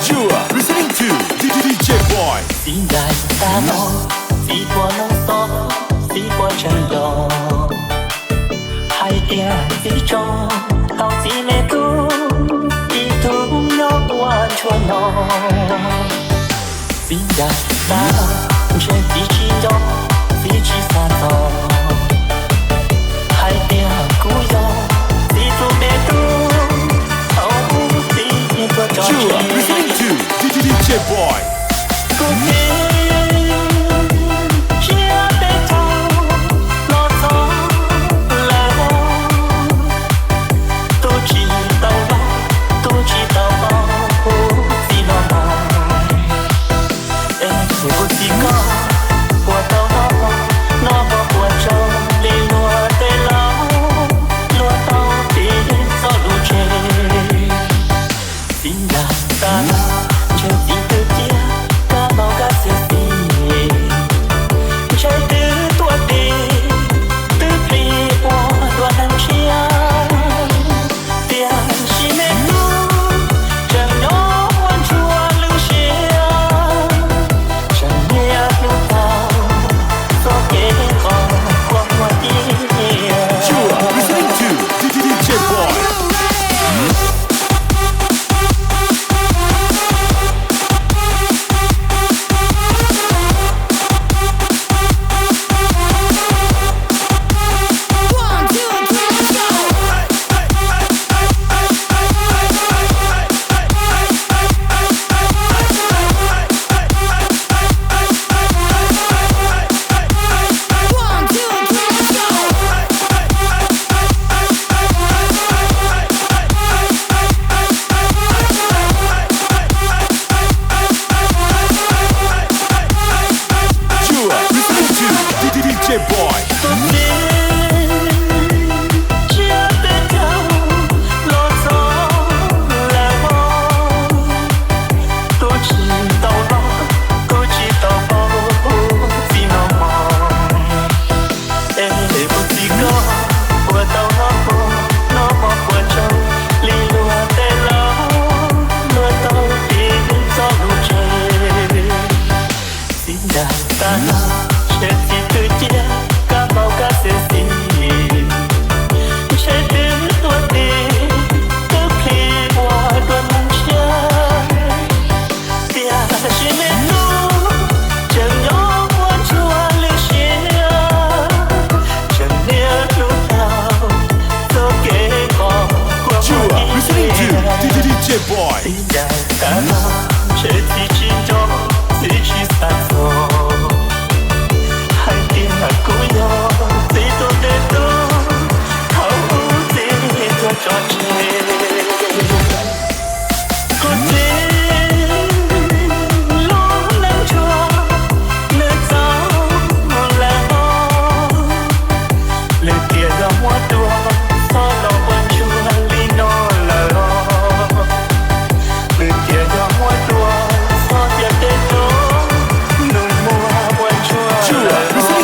You are listening to D J Boy. Txiv ncaim tag los, txiv pua noob xob, txiv pua tseem los. Hais tias txiv tso tau txiv me tub, ib tug nyob ua ntsuag no. Txiv ncaim tag, ntshe txiv tsis nco, txiv tsis xav txog. Hais tias kuv yog txiv tus me tub, thaum ub txiv tuag tso tseg. You are listening to D J Boy. Kuv txiv, tsiab peb caug los txog lawm, tu tsis tau los, tu tsis tau los, kuv txiv no los. Es kuv txiv koj puas tau noj, noj mov puas tsaug li luag tej laus, luag tau piv txoj lus tseg. Txiv ncaim tag los, ntshe txiv twb ciaj, kab npau kab xis xis, ntshe twb tuaj tis, twb plig ua dua neeg tshiab. Tiam sis me tub tseem nyob ua ntsuag lwm siab, tseem niaj hnub tau txoj kev qhov quaj muag ib. You are listening to D J Boy. You are listening to D J Boy. Tus txiv, tsiab peb caug los txog lawm os, kuv tsis tau los, kuv tsis tau paub txiv no mog. Es kuv txiv koj puas tau noj, noj mov puas tsaug li luag tej laus, luag tau piv txoj lus tseg. Txiv ncaim tag los, ntshe txiv twb ciaj, kab npau kab xis xis, ntshe twb tuaj tis, twb plig ua dua neeg tshiab. Tiam sis me tub tseem nyob ua ntsuag lwm siab, tseem niaj hnub tau txoj kev qhov quaj muag ib. You are listening to D J Boy. Txiv ncaim tag los, ntshe txiv tsis nco, txiv tsis xav txog. Hais tias kuv yog txiv tus me tub, thaum ub txiv tuag tso tseg. Kuv txiv lub neej ntsuag nws txaus lawm os. Lwm tiam yog muab tua, txhob los ua ntsuag li no lawm os. Lwm tiam yog muab tua, txhob cia tej tub nus muag ua ntsuag lawm os.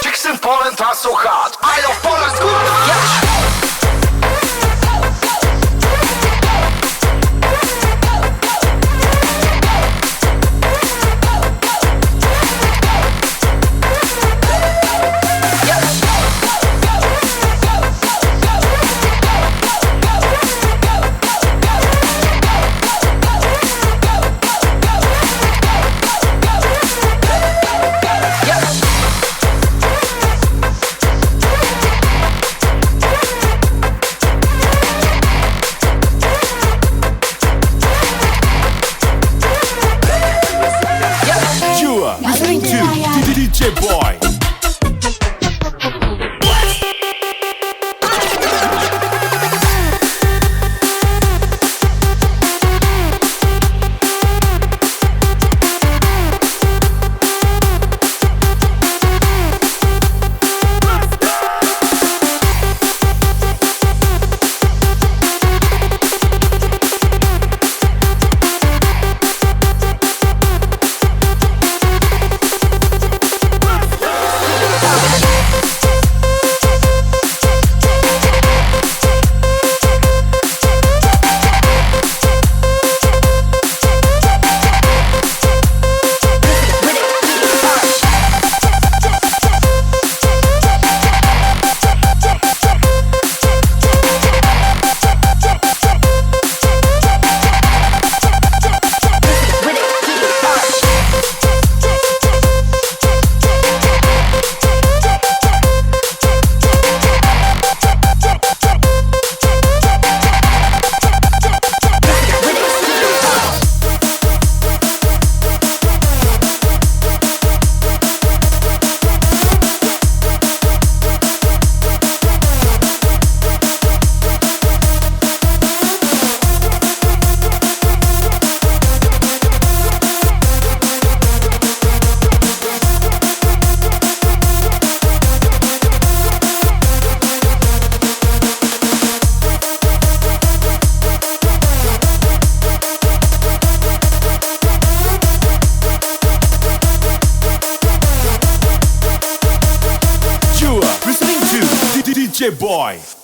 Jackson Pollen, Tasso Hart, I love Poland, kurwa! Boy. You are listening to D J Boy.